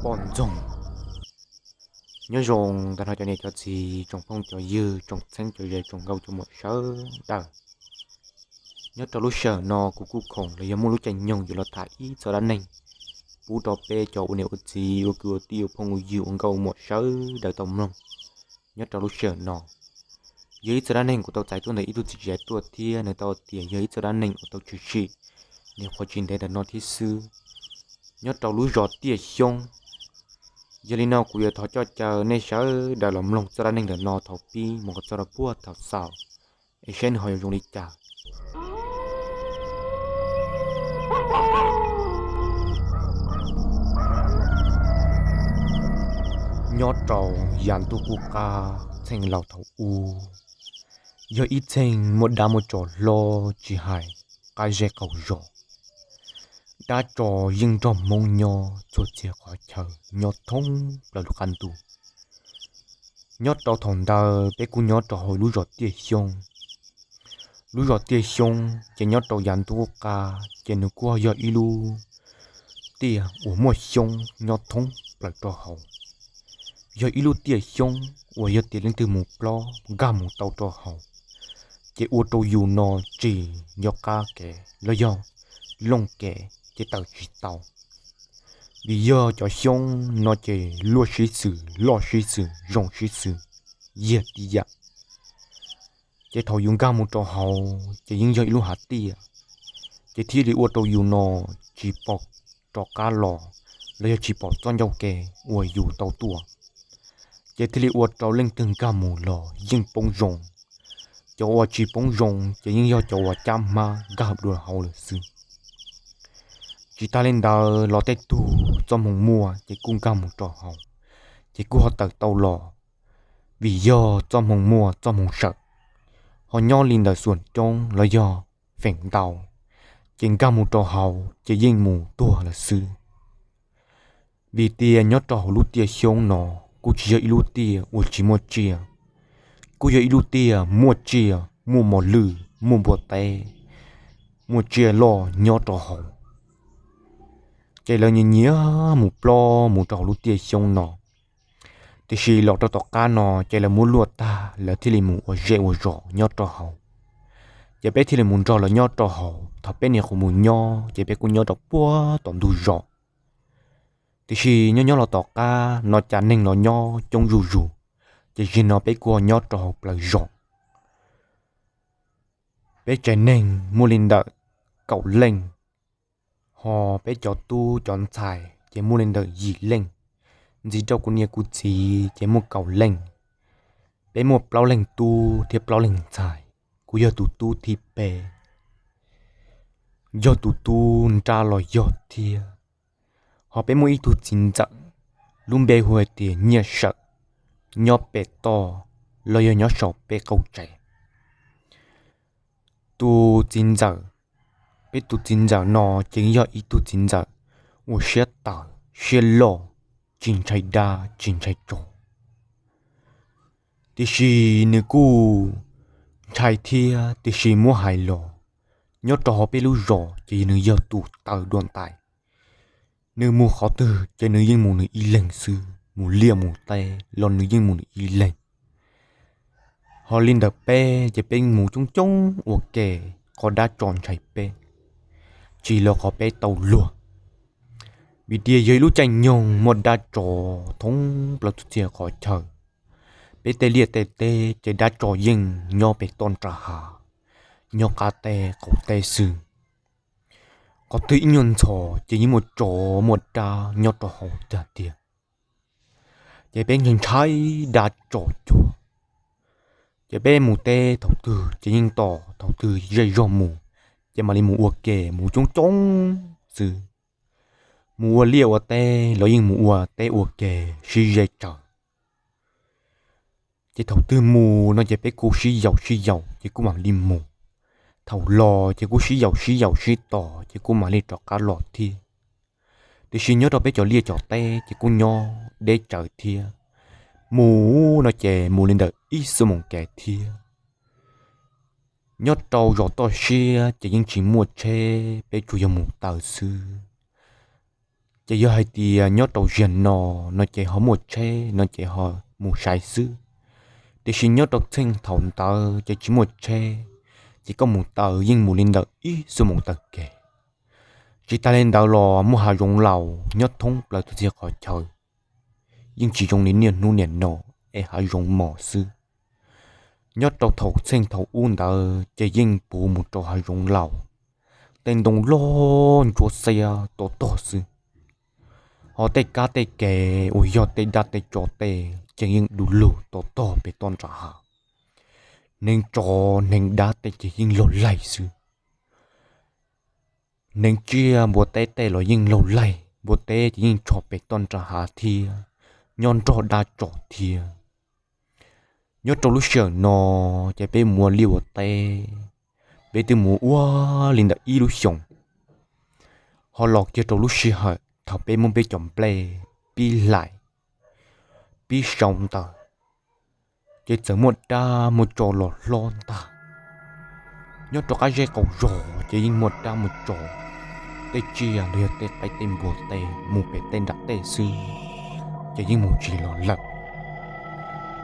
Poj ntxoog. Nyob zoo tag nrho cov niam cov txiv, tsoom phooj cov ywg, tsoom txheeb cov ze, tsoom nkauj cov muam sawv daws. Nyob rau lub sij hawm no kuv kuj khoom los yog muaj lub caij nyoog yuav los tham ib txoj dab neeg pub rau peb cov ua niam ua txiv, ua kwv ua tij, ua phooj ua ywg, ua nkauj ua muam sawv daws tau mloog. Nyob rau lub sij hawm no yog ib txoj dab neeg kuv tau txais tuaj ntawm ib tug txiv tsev tuaj thiab nws tau tias yog ib txoj dab neeg uas tau tshwm sim li qhov tsis ntev ntawm no thiab xwb, nyob rau lub zos Tiaj Xyoob. Yog li no kuv yuav thov coj caw nej sawv daws los mloog txoj dab neeg ntawm no thaum pib mus kom txog rau puag thaum xaus, es saib nws ho yuav zoo li cas. Nyob rau yav ntuj qub qab txheej laus thaum ub, yog ib txheej muaj dab muaj tsov hlob tsis hais qab zej qaum zos. Dab tsov yeej nrog Hmoob nyob txhua txhia qhov chaw, nyob thoob plaws lub qab ntuj. Nyob rau thaum ntawd peb kuj nyob rau hauv lub zos Tiaj Xyoob. Lub zos Tiaj Xyoob ces nyob rau yav ntuj qub qab ces nws kuj yog ib lub tiaj uas muaj xyoob nyob thoob plaws rau hauv. Yog ib lub tiaj xyoob uas yog tias leej twg mus plob nkag mus tau rau hauv, ces ua rau yus no tsis nco qab kev los yog looj kev ces tawm tsis tau. Vim yog cov xyoob no ces luaj sib xws, loj sib xws, zoo sib xws, yog tib yam. Ces thaum yus nkag mus rau hauv ces yeej yog ib lub hav tiaj, ces thiaj li ua rau yus no tsis pom rov qab los, los yog tsis pom txoj ncauj ke uas yus tau tuaj, ces thiaj li ua rau leej twg nkag mus los yeej poob zoo. Cov uas tsis poob zoo ces yeej yog cov uas cab hmab nkag dua hauv lawm xwb. Tsis tas li ntawd los tej tug txoj hmoo muaj ces kuj nkag mus rau hauv, ces kuj ho tawm tau los, vim yog txoj hmoo muaj txoj hmoo sawm, ho nyob li ntawm xuas coob los yog feem ntau, ces nkag mus rau hauv ces yeej mus tuag lawm xwb. Vim tias nyob rau hauv lub tiaj xyoob no kuj tsis yog ib lub tiaj uas tsis muaj tsiaj, kuj yog ib lub tiaj muaj tsiaj, muaj mos lwj, muaj npua teb, muaj tsiaj loj nyob rau hauv. Ces lawv nyias nyias mus plob mus rau hauv lub tiaj xyoob no. Tiam sis los rau tom qab no ces lawv muab luaj tag, lawv thiaj li mus ua zej ua zos nyob rau hauv. Ces peb thiaj li mus nrog lawv nyob rau hauv. Thaum peb niaj hnub mus nyob ces peb kuj nyob rau puag tom ntug zos. Tiam sis nyob nyob los tom qab no cas neeg los nyob coob zuj zus, ces zaum no peb kuj nyob rau hauv plawv zos. Peb tsev neeg muaj li ntawm kaum leej, ho peb cov tub cov ntxhais ces muaj li ntawm yim leej. Ntxiv rau kuv niam kuv txiv ces muaj kaum leej. Peb muaj plaub leeg tub thiab plaub leeg ntxhais, kuv yog tus tub thib peb, yog tus tub nrab los yog thiab. Ho peb muaj ib tug txiv ntxawm, lub npe hu hais tias Nyiaj Sawm, nyob pem toj los yog nyob saum peb qauv tsev. Tus txiv ntxawm, peb tus txiv ntxawm no ces yog ib tug txiv ntxawm uas siab tawv siab loj, tsis ntshai dab tsis ntshai tsov. Tiam sis nws kuj ntshai thiab, tiam sis muab hais los, nyob rau hauv peb lub zos ces nws yog tus taw dua ntais. Nws mus qhov twg ces nws yeej mus nws ib leeg xwb, mus liaj mus teb los nws yeej mus nws ib leeg. Ho li ntawm peb ces peb mus coob coob ua ke, qhov dab tsov ntshai peb, tsis los qhov peb tau luag. Vim tias yog ib lub caij nyoog muaj dab tsov thoob plaws txhua txhia qhov chaw. Peb tej liaj tej teb ces dab tsov yeej nyob pem toj nram hav, nyob qab teb qaum teb xwb. Qhov twg ib nyuag ntxhov ces yeej muaj tsov muaj dab nyob rau hauv tiag tiag. Ces peb ntshai ntshai dab tsov cuag. Ces peb mus teb thaum twg ces yeej tos thaum twg zej zog mus, ces mam li mus ua ke mus coob coob xwb. Mus ua liaj ua teb los yeej mus ua teb ua ke sib ze tsawv. Ces thaum twg mus no ces peb kuj sib yaum sib yaum ces kuj mam li mus. Thaum los ces kuj sib yaum sib yaum sib tos ces kuj mam li rov qab los thiab. Tiam sis nyob rau peb cov liaj cov teb ces kuj nyob deb tsawv thiab. Mus no ces mus li ntawm ib xuab moos kev thiab. Nyob rau zos toj siab ces yeej tsis muaj tsheb, peb tsuas yog mus taw xwb. Ces yog hais tias nyob rau ziag no, no ces ho muaj tsheb no ces ho mus sai xwb. Tiam sis nyob rau txheej thaum ntawd ces tsis muaj tsheb, ces koj mus taws yeej mus li ntawm ib xuab moos taw kev. Tsis tas li ntawd los muaj hav zoov laus nyob thoob plaws txhua txhia qhov chaw, yeej tsis zoo li niaj hnub niam no es hav zoov mos xwb. Nyob rau thaum txheej thaum ub ntawd ces yeej puv mus rau hav zoov laus, tej ntoo loj ntsuab xiab to tog xwb. Ho tej kab tej kev uas yog tej dab tej tsov tej ces yeej du lug to tog pem toj nram hav. Hneev tsov hneev dab tej ces yeej laug laig xwb. Hneev tsiaj npua teb tej los yeej laug laig, npua teb ces yeej tsho pem toj nram hav thiab, nyob nrog dab tsov thiab. Nyob rau lub sij hawm no ces peb mus ua liaj ua teb, peb twb mus ua li ntawm ib lub xyoos, ho los kiag rau lub sij hawm thaum peb muab peb cov nplej pib hlais, pib sau ntawd, ces txawm muaj dab muaj tsov los hlob ntag. Nyob rau qab zej qaum zos ces yeej muaj dab muaj tsov, tej tsiaj los yog tej qaib tej npua tej mus pem tej nram tej xwb, ces yeej mus tsis los lawm.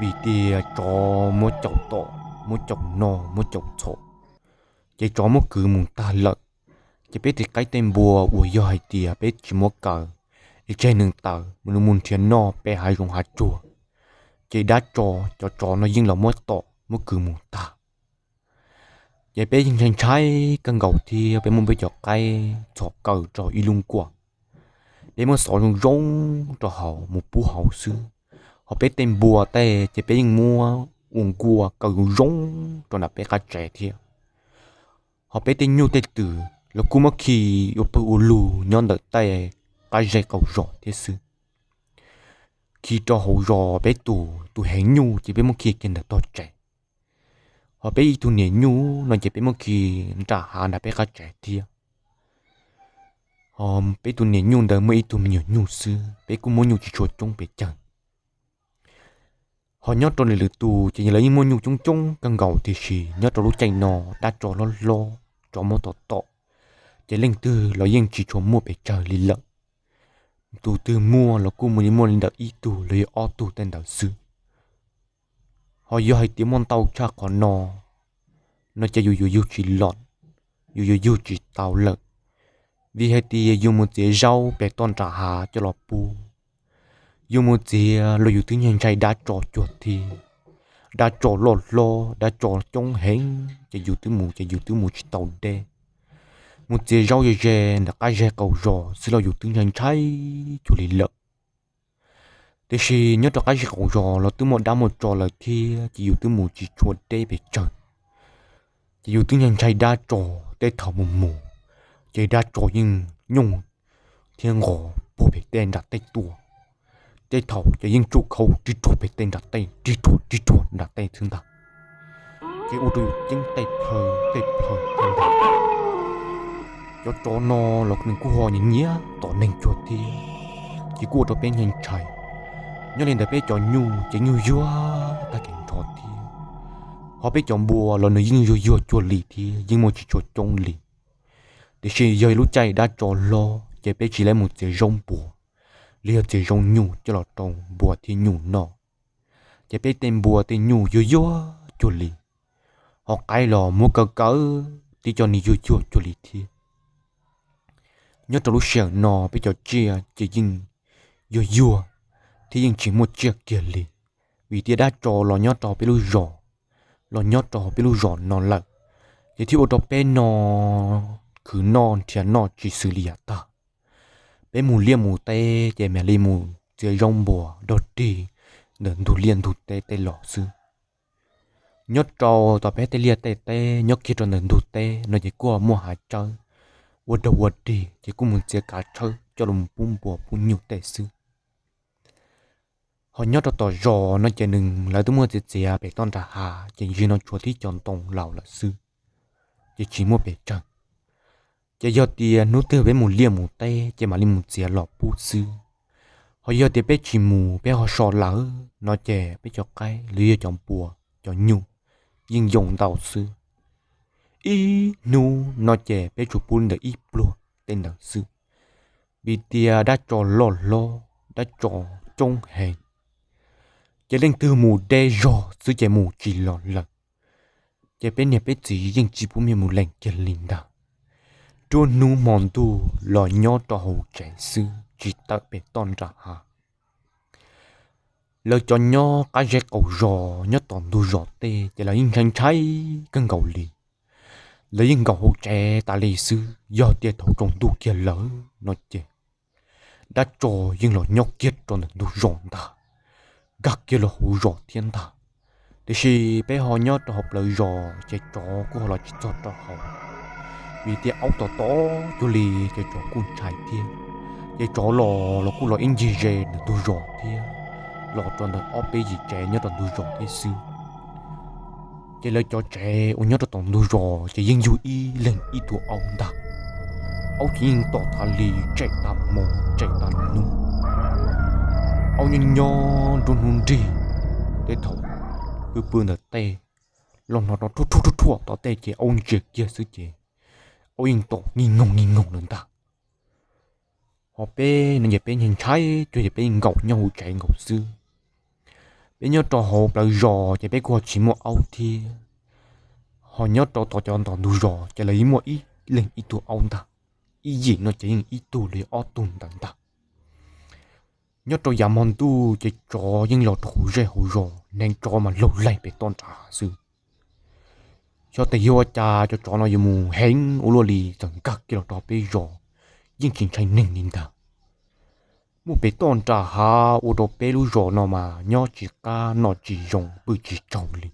Vim tias tsov muab caum tom, muab caum noj, muab caum txhom, ces tsov muab kwv mus tag lawm. Ces peb tej qaib tej npua uas yog hais tias peb tsis muab kaw, es tseg nws tawm mus nrhiav noj pem hav zoov hav tsuag, ces dab tsov cov tsov no yeej los muab tom muab kwv mus tag. Ces peb yeej ntshai ntshai kawg nkaus thiab peb muab peb cov qaib txhom kaw rau ib lub nkuaj, peb muab xov zoo zoo rau hauv mus pub hauv xwb. Ho peb tej npua tej ces peb yeej muab ua nkuaj kaw zoo zoo rau nram peb qab tsev thiab. Ho peb tej nyuj tej twm los kuj muab khi ua pawg ua lug nyob ntawm tej qab zej qaum zos thiab xwb. Khi rau hauv zos peb tus, tus heev nyuj ces peb muab khi kiag ntawm tog tsev. Ho peb ib tug niam nyuj no ces peb muab khi nram hav nram peb qab tsev thiab. Ho peb tus niam nyuj ntawd muaj ib tug me nyuam nyuj xwb, peb kuj muaj nyuj tsis tshua coob pes tsawg. Ho nyob rau lwm lwm tus ces lawv yeej muaj nyuj coob coob kawg nkaus, tiam sis nyob rau lub caij no dab tsov hlob hlob, tsov muab tom tom, ces leej twg los yeej tsis tshua muaj pes tsawg li lawm. Tus twg muaj los kuj mus li muaj li ntawm ib tug los yog ob tug tej ntawd xwb. Ho yog hais tias muaj ntau tshaj qhov no, no ces yus yuav yug tsis los, yus yuav yug tsis tau lawm. Vim hais tias yus mus txiav zaub pem toj nram hav coj los pub, yus mus txiav los yus twb ntshai ntshai dab tsov cuag thiab. Dab tsov loj hlob, dab tsov coob heev, ces yus twb mus ces yus twb mus tsis tau deb. Mus txiav zaub ze ze ntawm qab zej qaum zos xwb los yus twb ntshai ntshai cuag li lawm. Tiam sis nyob rau qab zej qaum zos los twb muaj dab muaj tsov lawm thiab, ces yus twb mus tsis tshua deb pes tsawg. Ces yus twb ntshai ntshai dab tsov, tej thaum mus mus, ces dab tsov yeej nyooj thiab nqos puag pem tej nram tej tuaj. Tej thaum ces yeej tsuj khau rig ruag pem tej nram tej, rig ruag rig ruag nram tej xwb ntag. Ces ua rau yus ceeb tej plhaw tej plhaw thiab ntag. Cov tsov no los nws kuj ho nyiam nyiam tom neeg cuag thiab, ces kuj ua rau peb ntshai ntshai. Nyob li ntawd peb cov nyuj ces nyuj yuag tag kev nrho thiab. Ho peb cov npua los nws yeej yuag yuag cuag li thiab, yeej muaj tsis tshua coob li. Tiam sis yog lub caij dab tsov hlob ces peb tsis lawv mus txiav zaub npua, los yog txiav zaub nyuj coj los rau npua thiab nyuj noj. Ces peb tej npua tej nyuj yuag yuag cuag li, ho qaib los muab kaw kaw, tib co nws yuag yuag cuag li thiab. Nyob rau lub sij hawm no peb cov tsiaj ces yeej yuag yuag thiab yeej tsis muaj tsiaj kiag li, vim tias dab tsov los nyob rau peb lub zos, los nyob rau peb lub zos no lawm, ces thiaj ua rau peb no khwv noj nrhiav noj tsis xws li yav tag. Peb mus liaj mus teb ces mam li mus txiav zaub npua dog dig ntawm ntug liaj ntug teb tej los xwb. Nyob rau tom peb tej liaj tej teb nyob kiag rau ntawm ntug teb no ces kuj muaj hav tsawb ua dog ua dig, ces kuj mus txiav kav tshawb coj los pub npua pub nyuj tej xwb. Ho nyob rau tom zos no ces nws lawv twb muaj txiav txiav pem toj nram hav, ces ntsis no tshuav tib co ntoo laus lawm xwb, ces tsis muaj pes tsawg. Ces yog tias hnub twg peb mus liaj mus teb ces mam li mus txiav los pub xwb. Ho yog tias peb tsis mus peb ho so lawm no ces peb cov qaib los yog cov npua, cov nyuj yeej yoo ntau xwb. Ib hnub no ces peb tsuas pub li ntawm ib pluag tej ntawd xwb. vim tias dab tsov loj hlob, dab tsov coob heev, ces leej twg mus deb zog xwb ces mus tsis los lawm. Ces peb niam peb txiv yeej tsis pub me mus leej kiag li ntag. Nruab hnub hmo ntuj los nyob rau hauv tsev xwb tsis tawm pem toj nram hav. Lawv cov nyob qab zeb qaum zos nyob tom ntug zos tej ces lawv yeej ntshai ntshai kawg nkaus li. Lawv yeej nkaum hauv tsev tas li xwb, yog tias thaum tsaus ntuj kiag lawm no ces dab tsov yeej los nyob kiag rau ntawm ntug zos ntag, nkag kiag los hauv zos thiab ntag. Tiam sis peb ho nyob rau hauv plawv zos ces tsov kuj ho los tsis txog rau hauv, vim tias aub tom tom cuag li ces tsov kuj ntshai thiab. Ces tsov los los kuj los ib ncig ze ntawm ntug zos thiab, los rau ntawm ob peb yim tsev nyob rau ntug zos thiab xwb. Ces lawv cov tsev uas nyob rau tom ntug zos ces yeej yug ib leeg ib tug aub ntag. Aub ces yeej tom tas li, tsem tas hmo tsem tas hnub. Aub nyob nyob nruab hnub nrig, tej thaum pw pw ntawm tej, los hnov rau rhuaj rhuaj rhuaj tom tej ces aub ntsia kiag xwb ces aub yeej tom ngig ngoog ngig ngoog lawm ntag. Ho peb no ces peb ntshai ntshai cuag ces peb nkaum nyob hauv tsev nkaus xwb. Peb nyob rau hauv plawv zos ces peb kuj ho tsis muaj aub thiab. Ho nyob rau tom cov tom ntug zos ces lawv yeej muaj ib leeg ib tug aub ntag, ib yim no ces yeej ib tug li ob tug ntawd ntag. Nyob rau yav hmo ntuj ces tsov yeej los rau hauv zej hauv zos, neev tsov mas laug laig pem toj nram hav xwb. Xyov tes yog ua cas cov tsov no yuav mus heev ua luaj li txawm nkag kiag los rau peb zos, yeej tsis ntshai neeg li ntag. Muaj pem toj nram hav ua rau peb lub zos no mas nyob tsis qab noj tsis zoo pw tsis tsaug li.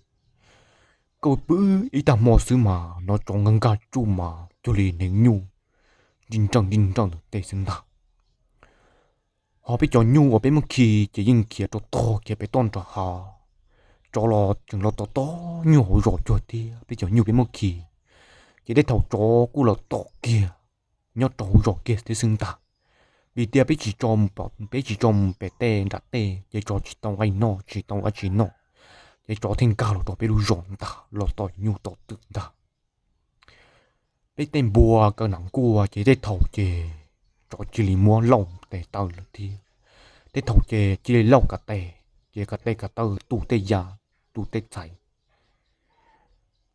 Koj pw ib tag hmo xwb mas hnov tsov nkag nkag tsuj mas cuag li neev nyuj nrij nreej nrij nreej ntawm tej xwb ntag. Ho peb cov nyuj uas peb muab khi ces yeej khiav rau tog kiag pem toj nram hav. Tsov los tseem los tom tom nyuj hauv zos cuag thiab peb cov nyuj peb muab khi, ces tej thaum tsov kuj los tom kiag nyob rau hauv zos kiag thiab xwb ntag. Vim tias peb tsis tso mus, peb tsis tso mus pem tej nram tej ces tsov tsis tau nqaij noj tsis tau dab tsi noj, ces tsov thiaj nkag los rau peb lub zos ntag los tom nyuj tom twm ntag. Peb tej npua kaw nam nkuaj ces tej thaum ces tsov cia li muab lauj tes taw lawm thiab. Tej thaum ces cia li lauj kav tes, ces kav tes kav taw tu tej yam, tu tej txhais.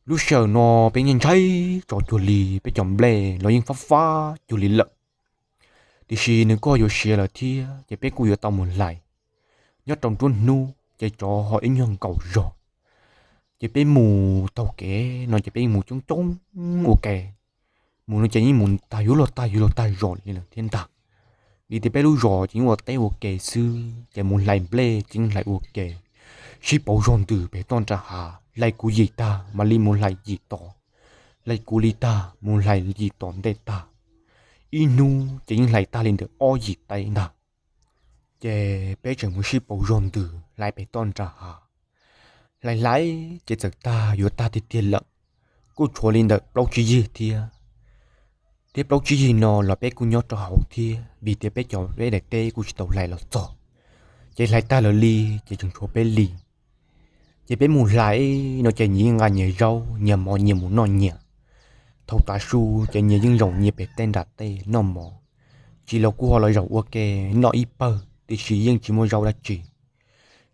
Lub sij hawm no peb yeej ntshai tsov cuag li, peb cov nplej los yeej fab fab cuag li lawm. Tiam sis nws kuj yuav siav lawm thiab ces peb kuj yuav tau mus hlais. Nyob rau nruab hnub ces tsov ho ib nyuag nkaum zog, ces peb mus taug kev no ces peb yeej mus coob coob ua ke. Mus no ces yeej mus tag yuav luag tag yuav luag tag zos li lawm thiab ntag. Vim tias peb lub zos ces yeej ua teb ua ke xwb ces mus hlais nplej ces yeej hlais ua ke, sib pauv zog ntws pem toj nram hav, hlais kuv yim tag mam li mus hlais yim tod, hlais kuv li tag mus hlais yim tom ntej tag. Ib hnub ces yeej hlais tag li ntawm ob yim teb ntag. Ces peb tseem mus sib pauv zog ntws hlais pem toj nram hav. Hlais hlais ces txawm tag yuav tag tiag tiag lawm, kuj tshuav li ntawm plaub tsib yig thiab. Thiab plaub tsib yig no los peb kuj nyob rau hauv thiab vim tias peb cov peb daim teb kuj tsis tau hlais los txog. Ces hlais tag lawm li ces tseem tshuav peb li. Ces peb mus hlais no ces nyias nqa nyias zaub nyias mov nyias mus noj nyias. Thaum tav su ces nyias yeej zaum nyias pem tej nram tej noj mov. Tsis los kuj ho los zaum ua ke noj ib pawg tiam sis yeej tsis muaj zaub dab tsi,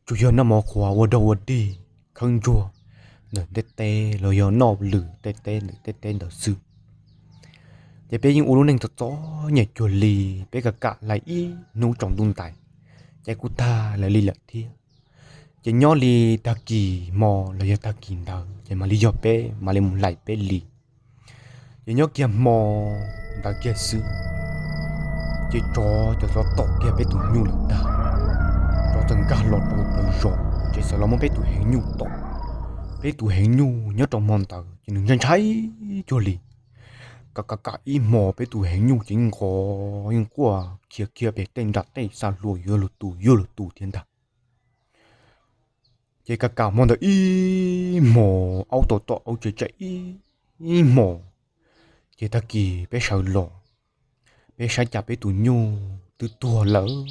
tsuas yog noj mov qhuav ua dog ua dig khawb ntsuag ntawm ntiaj teb los yog noj lwm tej teb ntawm tej teb ntawd xwb. Ces peb yeej ua lub neej txom txom nyem cuag li, peb kam kam hlais ib hnub tsaus ntuj ntais ces kuj tag lawm li lawm thiab. Ces nyob li tag kis hmo los yog tag kis ntawd ces mam li yog peb mam li mus hlais peb li. Ces nyob kiag hmo ntawd kiag xwb, ces tsov cov tsov tom kiag peb tus nyuj lawm ntag. Tsov txawm nkag los rau plawv zos ces txawm los muab peb tus heev nyuj tom. Peb tus heev nyuj nyob rau hmo ntawd ces nws ntshai ntshai cuag li. Kam kam kam ib hmo peb tus heev nyuj ces yeej nqov yeej quaj khiav khiav pem tej nram tej xa hlua yuav luag tu yuav luag tu thiab ntag. Ces kam kam hmo ntawd ib hmo aub tom tom aub tsem tsem ib, ib hmo, ces tag kis peb sawv los, peb saib cas peb tus nyuj twb tuag lawm.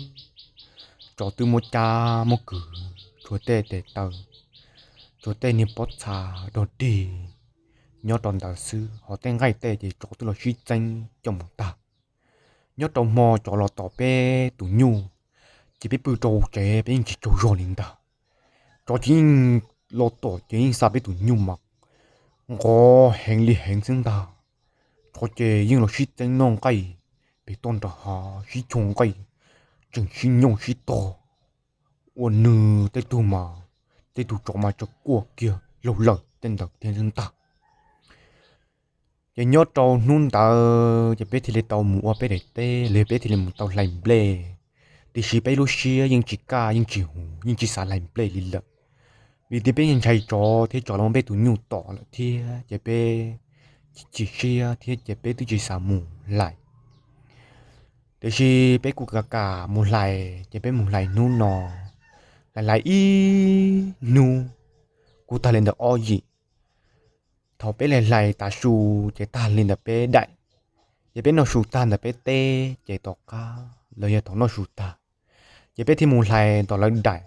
Tsov twb muab cab muab kwv, tshuav tej tes taw, tshuav tej niag pob txha dog dig nyob rau ntawd xwb, ho tej nqaij tej ces tsov twb los sib txeeb coj mus tag. Nyob rau hmo tsov los tom peb tus nyuj, ces peb pw rau tsev peb yeej tsis tsaug zog li ntag. Tsov ces yeej los tom ces yeej xa peb tus nyuj mas nqov heev li heev xwb ntag. Tsov ces yeej los sib txeeb noj nqaij pem toj nram hav, sib choo nqaij, tseem sib nyooj sib tog, ua nws tej tug mas, tej tug tsov mas tseem quaj kiag laug lawm tej ntawd thiab xwb ntag. Ces nyob rau hnub ntawd ces peb thiaj li tau mus ua peb daim teb los yog peb thiaj li mus tau hlais nplej. Tiam sis peb lub siab yeej tsis kaj yeej tsis hum yeej tsis xav hlais nplej li lawm, vim tias peb yeej ntshai tsov thiab tsov los muab peb tus nyuj tom lawm thiab ces peb chim siab thiab ces peb twb tsis xav mus hlais. Tiam sis peb kuj kam kam mus hlais ces peb mus hlais hnub no, hlais ib hnub kuj tag li ntawm ob yim. Thaum peb hlais hlais tav su ces tag li ntawm peb daim, ces peb noj su tag ntawm peb teb ces tom qab los yog thaum noj su tag, ces peb thiaj mus hlais tom lawv daim.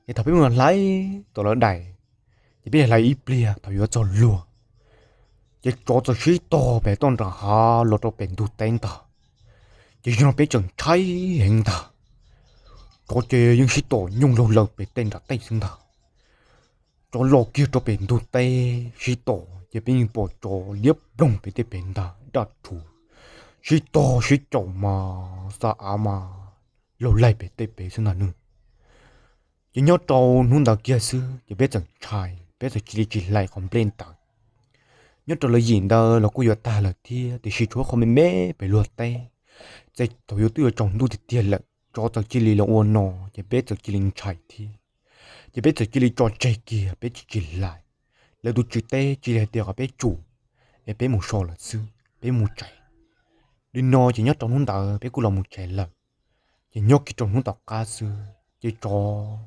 Ces thaum peb mus hlais tom lawv daim, ces peb hlais ib pliag thaum yuav txog luag, ces tsov txawm sib tog pem toj nram hav los rau pem ntug teb ntag. Ces yog no peb tseem ntshai heev ntag, tsov ces yeej sib tom nyooj laug lawm pem tej nram tej xwb ntag. Tsov los kiag rau pem ntug teb sib tom ces peb yeej pom tsov liab ploog pem tej pem ntag daj rhuv, sib tog sib caum mas xa av mas laug laig pem tej pem xwb ntag nawb. Ces nyob rau hnub ntawd kiag xwb ces peb txawm ntshai peb txawm cia li tsis hlais qhov nplej ntawd. Nyob rau lawv yim ntawd los kuj yuav tag lawm thiab tiam sis tshuav qhov me me pem luag teb, ces thaum yuav twb yuav tsaus ntuj tiag tiag lawm tsov txawm cia li los ua no, ces peb txawm cia li ntshai thiab. Ces peb txawm cia li tso tseg kiag peb tsis tsis hlais, lawv tus tswv teb cia li hais tias kom peb tsum es peb mus so lawm xwb peb mus tsev. Li no ces nyob rau hnub ntawd peb kuj los mus tsev lawm. Ces nyob kiag rau hnub tom qab xwb ces tsov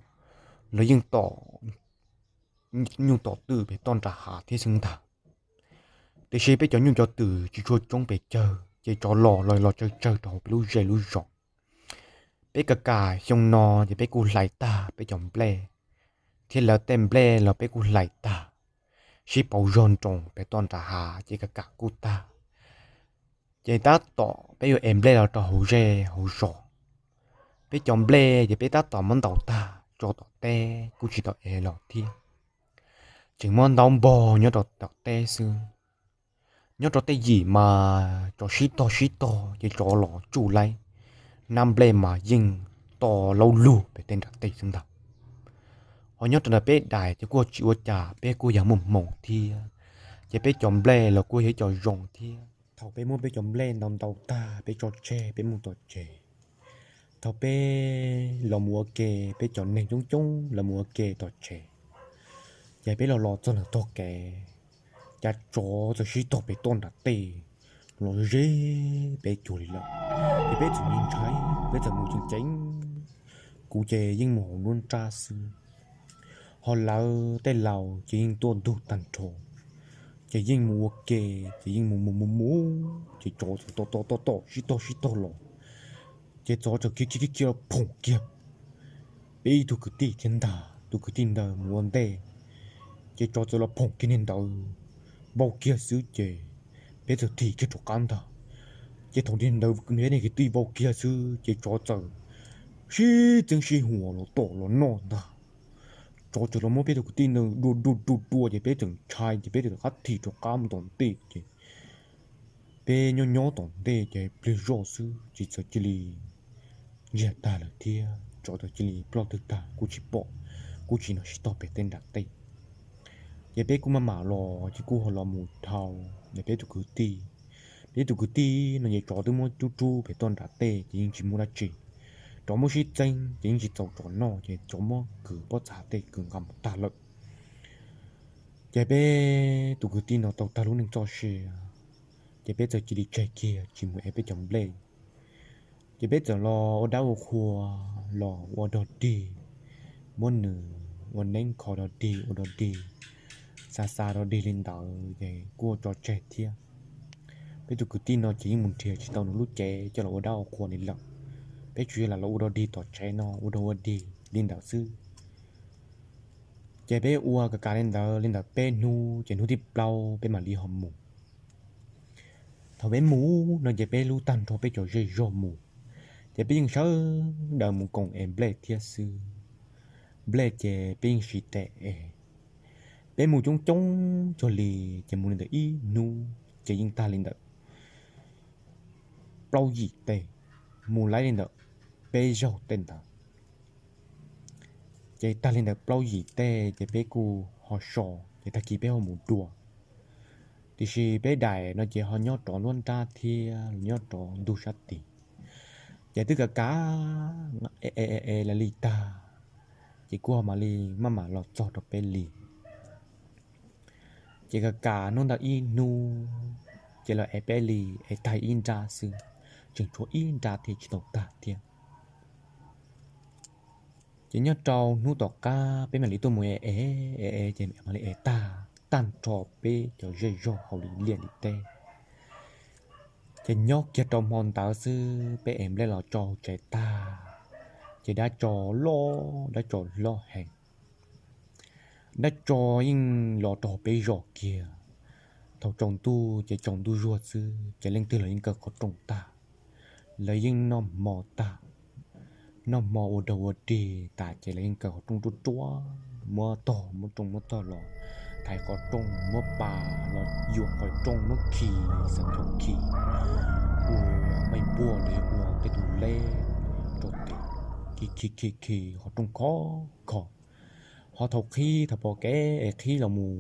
los yeej tom nyuj tom twm pem toj nram hav thiab xwb ntag. Tiam sis peb cov nyuj cov twm tsis tshua coob pes tsawg ces tsov los los los tsawg tsawg rau hauv peb lub zej lub zos. Peb kam kam xyoo no ces peb kuj hlais tag peb cov nplej, thiab lawv tej nplej los peb kuj hlais tag, sib pauv zog nroos pem toj nram hav ces kam kam kuj tag. Ces tab tom peb yuav ev nplej los rau hauv zej hauv zos, peb cov nplej ces peb tab tom muab ntaus tag tso tom teb kuj tsis tau ev los thiab. Tseem muab ntaub npog nyob rau tom teb xwb. Nyob rau tej yim mas tsov sib tog sib tog ces tsov los tsuj laib, nab nplej mas yeej to laub lug pem tej nram tej xwb ntag. Ho nyob rau ntawm peb daim ces kuj tsis ua cas peb kuj yog muaj hmoo thiab, ces peb cov nplej los kuj yog ib co zoo thiab. Thaum peb muab peb cov nplej ntaus ntaus tag peb tso tseg peb mus tom tsev. Thaum peb los mus ua ke, peb cov neeg coob coob los mus ua ke tom tsev, ces peb los los txog ntawm tog kev, cas tsov txawm sib tog pem toj nram tej los ze peb cuag li lawm. Ces peb txawm ntshai, peb txawm mus ceev ceev, kuv ces yeej mus hauv nruab nrab xwb, ho lawv tej laus ces yeej tuaj ntug tag nrho, ces yeej mus ua ke, ces yeej mus mus mus mus, ces tsov txawm tom tom tom tom sib tog sib tog los, ces tsov txawm khiav khiav khiav los phoom kiag peb ib tug kwv tij thiab ntag. Tus kwv tij ntawd mus ua ntej, ces tsov txawm los phoom kiag niag ntawd, npau kiag xwb ces peb txawm thim kiag rov qab ntag. Ces thaum niag ntawd peb niag kwv tij npau kiag xwb ces tsov txawm sib txeeb sib huas los tom los noj ntag. Tsov txawm los muab peb tug kwv tij ntawd dua dua dua dua ces peb txawm ntshai ces peb txawm rov qab thim rov qab mus tom ntej ces peb nyob nyob tom ntej ces pliag zoj xwb ces txawm cia li ntsiag tag lawm thiab tsov txawm cia li ploj twg tag kuj tsis pom, kuj tsis hnov sib tog pem tej nram tej. Ces peb kuj maj mam los ces kuj ho los mus dhau peb tus kwv tij. Peb tus kwv tij no ces tsov twb muab rub rub pem toj nram tej ces yeej tsis muaj dab tsi, tsov muab sib txeeb ces yeej tsis txaus tsov noj ces tsov muab kwv pob txha tej kwv nqa mus tag lawm. Ces peb tus kwv tij no tau tag lub neej txoj sia, ces peb txawm cia li tseg kiag tsis mus ev peb cov nplej. Ces peb txawm los ua dab ua qhua, los ua dog dig, muab nws ua neeb kho dog dig ua dog dig, xa xa dog dig li ntawd ces kuj tso tseg thiab. Peb tus kwv tij no ces yeej mus nrhiav tsis tau nws lub cev coj los ua dab ua qhua li lawm. Peb tsuas yog lam los ua dog dig tom tsev no ua dog ua dig li ntawd xwb. Ces peb ua ka ka li ntawd li ntawd peb hnub ces hnub thib plaub peb mam li ho mus. Thaum peb mus no ces peb lub tag nrho peb cov zej zog mus, ces peb yeej sawv daws mus koom es nplej thiab xwb. Nplej ces peb yeej siv tes es, peb mus coob coob cuag li, ces mus li ntawm ib hnub ces yeej tag li ntawm plaub yim teg, mus laib li ntawm peb zaug tej ntawd. Ces tag li ntawm plaub yim teg ces peb kuj ho so, ces tag kis peb ho mus dua. Tiam sis peb daim no ces ho nyob rov nruab nrab thiab los nyob rov ntug sab tid, ces twb kav kav e e e lawv li tag, ces kuj ho mam li maj mam los txog rau peb li. Ces kav kav hnub ntawd ib hnub, ces los ev peb li, ev tag ib nrab xwb, tseem tshuav ib nrab thiab tsis tau tag thiab. Ces nyob rau hnub tom qab peb mam li tuaj mus ev ev ev, ces mam li ev tag tag nrho peb cov zej zog hauv li liaj li teb. Ces nyob kiag rau hmo ntawd xwb peb ev nplej los tso hauv tsev tag, ces dab tso loj, dab tso loj heev. Dab tso yeej los rau peb zos kiag. Thaum tsaus ntuj ces tsaus ntuj zuag xwb ces leej twg los yeej kaw qhov rooj tag, lawv yeej noj hmo tag, noj hmo ua dog ua dig tas ces lawv yeej kaw qhov rooj ruaj ruaj, muab tog, muab rooj muab tog los thaiv qhov rooj, muab pas los yuam qhov rooj, muab khi, xav thaum khi ua npej npuaj los yog ua tej tus leb rau tes, khi khi khi khi qhov rooj khov kho. Ho thaum qhib, thaum pom kev es qhib los mus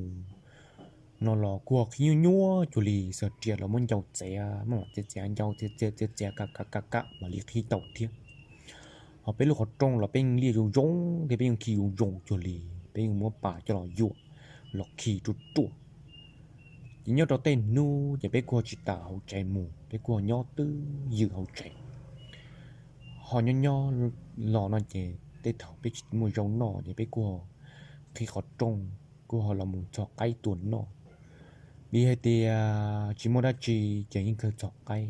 no los kuj ho qhib nyuaj nyuaj cuag li, xav riam los muab ncau txiav, muab txiav txiav ncau, txiav txiav txiav txiav kam kam kam kam mam li qhib tau thiab. Ho peb lub qhov rooj los peb yeej liaj zoo zoo thiab peb yeej khi zoo zoo cuag li, peb yeej muab pas coj los yuam, los khi ruaj ruaj. Ces nyob rau tej hnub ces peb kuj ho tsis tawm hauv tsev mus, peb kuj ho nyob twj ywm hauv tsev. Ho nyob nyob los no ces tej thaum peb tsis muaj zaub noj ces peb kuj ho qhib qhov rooj, kuj ho los mus txhos qaib tua noj. Vim hais tias tsis muaj dab tsi ces yeej kawg txhos qaib,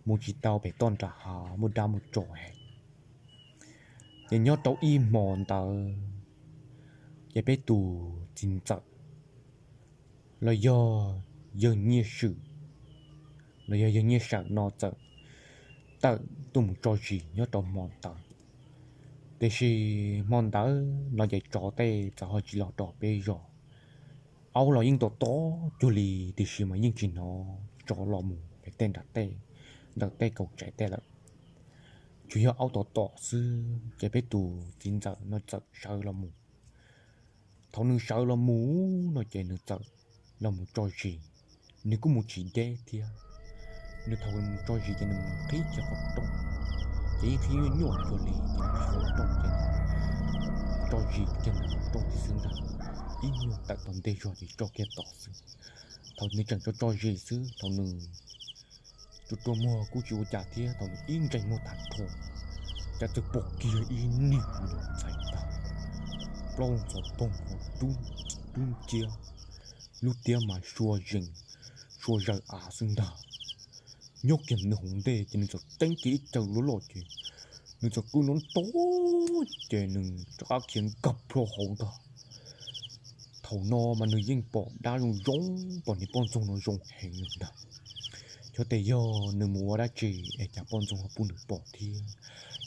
mus tsis tau pem toj nram hav, muaj dab muaj tsov heev. Ces nyob rau ib hmo ntawd, ces peb tus txiv ntxawm los yog yawg Nyiaj Swm, los yog yawg Nyiaj Sawm no txawm tawm tuaj mus tso zis nyob rau hmo ntawd. Tiam sis hmo ntawd no ces tsov tej txawm ho tsis los rau peb zos. Aub los yeej tom tom cuag li, tiam sis mas yeej tsis hnov tsov los mus pem tej nram tej, ntawm tej kaum tsev tej lawm. Tsuas yog aub tom tom xwb, ces peb tus txiv ntxawm no txawm sawv los mus. Thaum nws sawv los mus no ces nws txawm los mus tso zis, nws kuj mus tsis deb thiab. Nws thaum mus tso zis ces nws mus qhib kiag qhov rooj, ces yeej qhib nyuaj nyuaj cuag li, ces nws qhib qhov rooj ces tso zis kiag nws qhov rooj tib xwb ntag, ib nyuag tawm tau ntej zog ces tso kiag tod xwb. Thaum nws tseem tso tso zis xwb, thaum nws ruaj ruaj muag kuj tsis ua cas thiab, thaum nws ib ntsais muag tag nrho, cas txawm pom kiag ib niag ntxhais tag, plaub ntxhov poog, dub nciab, lub tiab mas sua zees, sua zaws av xwb ntag. Nyob kiag nws hauv ntej ces nws txawm teeb kiag ib caw loj loj ces nws txawm qw nrov nrov ces nws rov qab khiav nkag plho hauv ntag. Thaum no mas nws yeej pom dab zoo zoo, pom niag poj ntxoog no zoo heev li ntag. Xyov tias yog nws mus ua dab tsi es cas poj ntxoog ho pub nws pom thiab,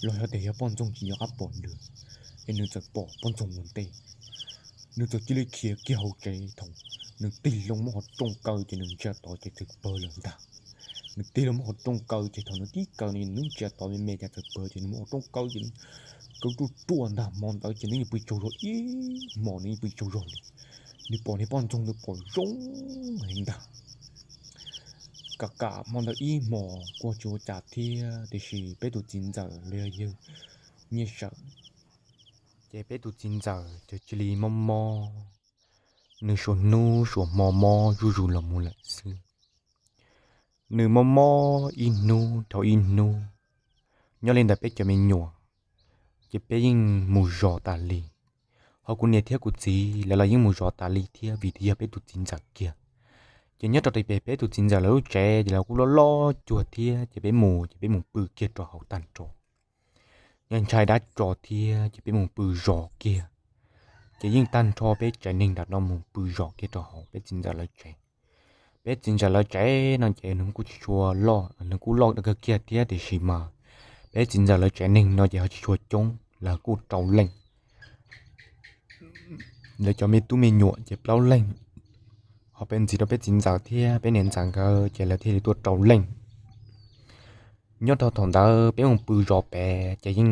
los xyov tias yog poj ntxoog tsis nco qab pom nws, es nws txawm pom poj ntxoog ua ntej. Nws txawm cia li khiav kiag hauv tsev, thaum nws tig loo muab qhov rooj kaw ces nws ntsia tod ces twb pawg lawm ntag. Nws tig loo muab qhov rooj kaw ces thaum nws tib kaw no nws ntsia tod me me cas txawm pawg ces nws muab qhov rooj kaw ces kaw ruaj ruaj ntag. Hmo ntawd ces nws yeej pw tsaug zog ib hmos, nws yeej pw tsaug zog li, nws pom niag poj ntxoog nws pom zoo heev ntag. Kam kam hmo ntawd ib hmos kuj tsis ua cas thiab, tiam sis peb tus txiv ntxawm los yog yawg Nyiaj Sawm, ces peb tus txiv ntxawm ces cia li mob mob, nws suav hnub suav hmo mob zuj zus los mus lawm xwb. Nws mob mob ib hnub dhau ib hnub, nyob li ntawd peb cov me nyuam ces peb yeej mus zov tas li. Ho kuv niam thiab kuv txiv lawv los yeej mus zov tas li thiab, vim tias yog peb tus txiv ntxawm kiag. Ces nyob rau pem peb tus txiv ntxawm lawv lub tsev ces lawv kuj loj loj cuag thiab, ces peb mus ces peb mus pw kiag rau hauv tag nrho. Yog ntshai dab tsov thiab ces peb mus pw zov kiag. Ces yeej tag nrho peb tsev neeg nram no mus pw zov kiag rau hauv peb txiv ntxawm lawv tsev. Peb txiv ntxawm lawv tsev no ces nws kuj tsis tshua loj, nws kuj loj kawg kiag thiab tiam sis mas peb txiv ntxawm lawv tsev neeg no ces ho tsis tshua coob, lawv kuj rau leej. Lawv cov me tub me nyuam ces plaub leeg, ho peb ntxiv rau peb txiv ntxawm thiab peb niam ntxawm nkawd ces lawv thiaj li tuaj rau leej. Nyob rau thaum ntawd peb mus pw zov pem ces yeej,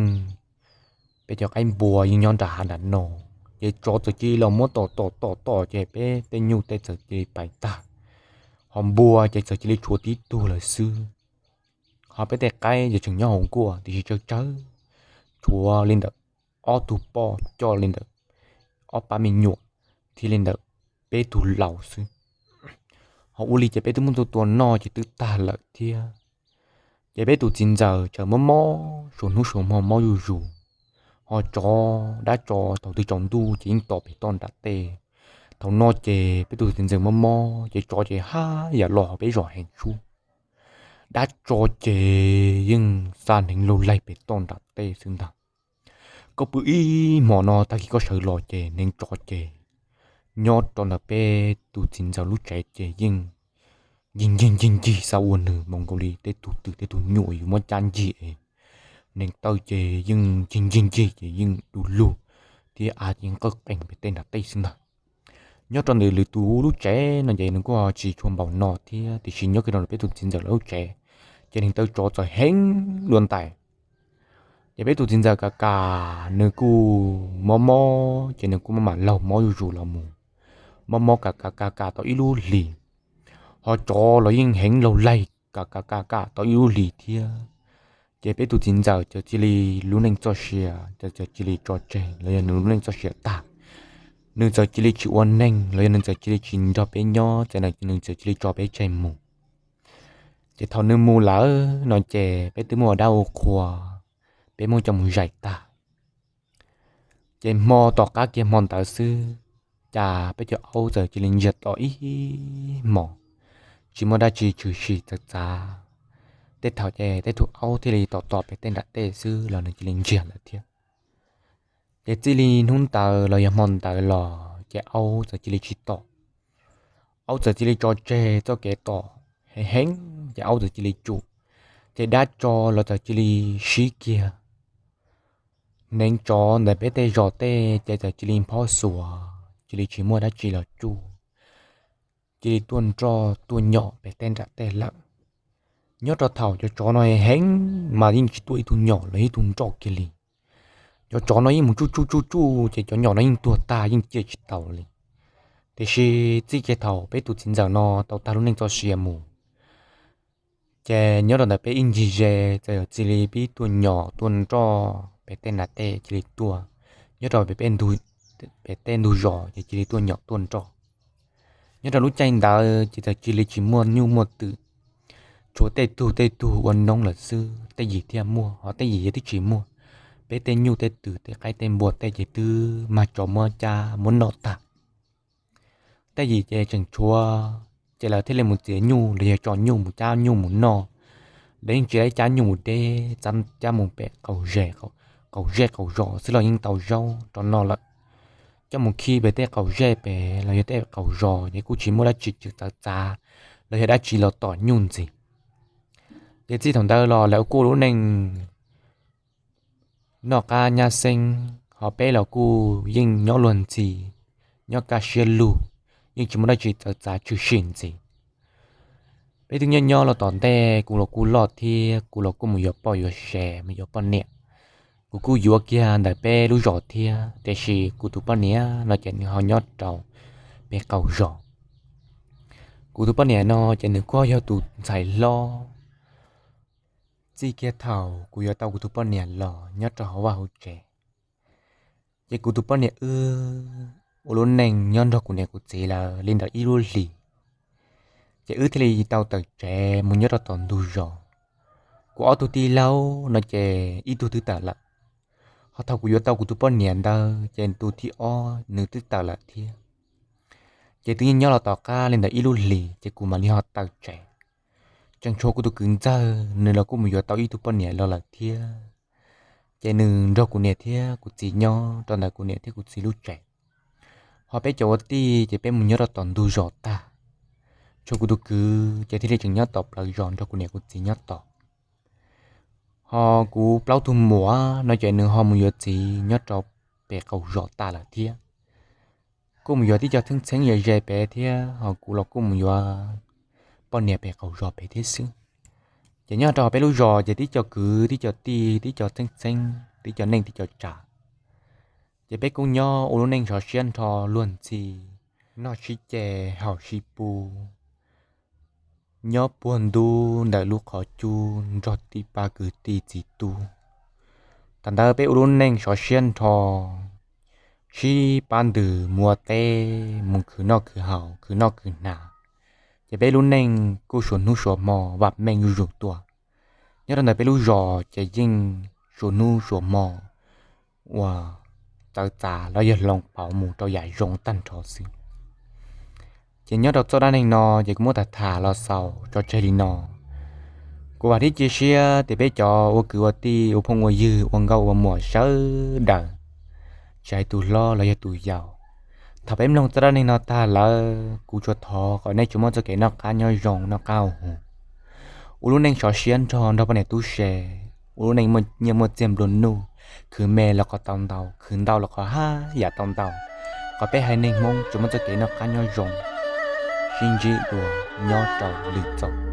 peb cov qaib npua yeej nyob nram hav nram no, ces tsov txawm cia li los muab tom tom tom tom ces peb tej nyuj tej txawm cia li pais tag, ho npua ces txawm cia li tshuav tib tug lawm xwb. Ho peb tej qaib ces tseem nyob hauv nkuaj tiam sis tsawg tsawg, tshuav li ntawm ob tug poj coj li ntawm ob pab me nyuam thiab li ntawm peb tug laus xwb. Ho ua li ces peb twb muab tua tua noj ces twb tag lawm thiab. Ces peb tus txiv ntxawm tseem mob mob, suav hnub suav hmo mob zuj zus. Ho tsov, dab tsov thaum twg tsaus ntuj ces yeej tom pem toj nram tej. Thaum no ces peb tus txiv ntxawm mob mob ces tsov ces haj yam los hauv peb zos heev tshaj. Dab tsov ces yeej xa hneev laug laig pem toj nram tej xwb ntag. Koj pw ib hmos no tag kis koj sawv los ces hneev tsov ces nyob rau ntawm peb tus txiv ntxawm lub tsev ces yeej ncig ncig ncig ncig xa ua nws mus nkaus li tej tug twm tej tug nyuj yuav muab cab ncig es hneev taw ces yeej ncig ncig ncig ces yeej du lug thiab av yeej qawj qees pem tej nram tej xwb ntag. Nyob rau ntawm lwm tus lub tsev no ces nws kuj tsis tshua npaum no thiab tiam sis nyob kiag rau ntawm peb tus txiv ntxawm lawv lub tsev ces hneev taw tsov txawm heev dua ntais. Ces peb tus txiv ntxawm Kav Kav nws kuj mob mob ces nws kuj maj mam laug mob zuj zus los mus, mob mob Kav Kav Kav Kav tau ib lub hlis. Ho tsov los yeej heev laug laig Kav Kav Kav Kav tau ib lub hlis thiab. Ces peb tus txiv ntxawm txawm cia li lub neej txoj sia, txawm cia li tso tseg los yog nws lub neej txoj sia tag. Nws txawm cia li tsis ua neeg los yog nws txawm cia li tsis nrog peb nyob, txawm nws txawm cia li tso peb tseg mus. Ces thaum nws mus lawm no ces peb twb muaj ua dab ua qhua, peb muab coj mus zais tag. Ces hmo tom qab kiag hmo ntawd xwb, cas peb cov aub txawm cia li ntsiag to ib hmos, tsis muaj dab tsi tshwm sim txawv txav. Tej thaum ces tej tug aub thiaj li tom tom pem tej nram tej xwb los nws cia li ntsiag lawm thiab. Ces txij li hnub ntawd los yog hmo ntawd los ces aub txawm cia li tsis tom. Aub txawm cia li tso tseg txoj kev tom heev heev, ces aub txawm cia li tsum, ces dab tsov los txawm cia li sib kiag. Hneev tsov ntawm peb tej zos tej ces txawm cia li phob xuas, cia li tsis muaj dab tsi los tsuj, cia li tuaj nroj tuaj nyom pem tej nram tej lawm. Nyob rau thaum cov tsov no heev mas yeej tsis tuaj ib tug nyom los ib tug nroj kiag li. Cov tsov no yeej mus tsuj tsuj tsuj tsuj ces cov nyom no yeej tuag tag yeej ciaj tsis taus li. Tiam sis txij kiag thaum peb tus txiv ntxawm no tau tag lub neej txoj sia mus, ces nyob rau ntawm peb ib ncig ze txawm cia li pib tuaj nyom tuaj nroj pem tej nram tej cia li tuaj. Nyob rau pem, pem tej ntug zos ces cia li tuaj nyom tuaj nroj. Nyob rau lub caij ntawd ces txawm cia li tsis muaj nyuj muaj twm, tshuav tej tug tej tug ua noob lawm xwb, tej yim thiaj muaj, ho tej yim yog twb tsis muaj. Peb tej nyuj tej twm tej qaib tej npua tej ces twb mag tsov muab cab muab noj tag. Tej yim ces tseem tshuav, ces lawv thiaj li mus txiav nyuj los yog tso nyuj mus cab nyuj mus noj. Lawv yeej tsis cab nyuj mus deb, cab mus pem qaum zej qaum zos xwb los yeej tau zaub rau noj lawm. Coj mus khi pem tej qaum zej pem los yog tej qaum zos ces kuj tsis muaj dab tsi txawv txav los yog dab tsi los tom nyuj ntxiv. Ces txij thaum ntawd los lawv kuj ua lub neej noj qab nyab xeeb, ho peb los kuj yeej nyob luag ntxhi, nyob kaj siab lug, yeej tsis muaj dab tsi txawv txav tshwm sim ntxiv. Peb twb nyob nyob los tom ntej kuv los kuj loj thiab, kuv los kuj mus yuav poj yuav sev mus yuav poj niam. Kuv kuj yuav kiag ntawm peb lub zos thiab, tiam sis kuv tus poj niam no ces nws ho nyob rau pem qaum zos. Kuv tus poj niam no ces nws kuj yog tus ntxhais hlob. Txij kiag thaum kuv yuav tau kuv tus poj niam los nyob rau hauv vaj hauv tsev, ces kuv tus poj niam wb ua lub neej nyob nrog kuv niam kuv txiv lawv li ntawm ib lub hlis, ces wb thiaj li tau tawm tsev mus nyob rau tom ntug zos. Kuv ob tug tij laug no ces ib tug twb tawm lawm, ho thaum kuv yuav tau kuv tus poj niam ntawd ces tus thib ob nws twb tawm lawm thiab. Ces twb yeej nyob los tom qab li ntawm ib lub hlis ces kuv mam li ho tawm tsev. Tseem tshuav kuv tus kwv ntxawg nws los kuj mus yuav tau ib tug poj niam los lawm thiab. Ces nws nrog kuv niam thiab kuv txiv nyob rau ntawm kuv niam thiab kuv txiv lub tsev. Ho peb cov ua tij ces peb mus nyob rau tom ntug zos tag. Tshuav kuv tus kwv ces thiaj li tseem nyob tom plawv zos nrog kuv niam kuv txiv nyob tom. Ho kuv plaub tug muam no ces nws ho mus yuav txiv nyob rau pem qaum zos tas lawm thiab. Kuj mus yuav tib co txheeb txheeb ze ze pem thiab, ho kuv los kuj mus yuav poj niam pem qaum zos pem thiab xwb. Ces nyob rau peb lub zos ces tib co kwv tib co tij tib co txheeb txheeb tib co neej tib co tsav. Ces peb kuj nyob ua lub neej sov siab nrho luag ntxhi, noj sib ce haus sib pub, nyob puag ntuj ntawm lub qhov cub nrog tij pab kwv tij txiv tub. Thaum ntawd peb ua lub neej sov siab nrho, sib pab ntws mus ua teb mus khwv noj khwv haus khwv noj khwv hnav. Ces peb lub neej kuj suav hnub suav hmo vam meej zuj zus tuaj. Nyob rau ntawm peb lub zos ces yeej suav hnub suav hmo uas txawv txav los yog hloov pauv mus rau yam zoo tag nrho xwb. Ces nyob rau txoj dab neeg no ces kuv muab tham tham los xaus tso tseg li no. Kuv vam thiab cia siab tias peb cov ua kwv ua tij ua phooj ua ywg ua nkauj ua muam sawv daws, tsis hais tus hlob los yog tus yau, thaum peb mloog txoj dab neeg no tag lawm kuv tsuas thov kom nej tsuas muaj txoj kev noj qab nyob zoo noj qab haus huv, ua lub neej sov siab nrog nrog poj niam tub se, ua lub neej muaj nyiaj muaj txiag nplua nuj, khwv me los qhov tau ntau, khwv ntau los qhov haj yam tau ntau. Kom peb haiv neeg Hmoob tsuas muaj txoj kev noj qab nyob zoo, sib ntsib dua nyob rau lwm zaus.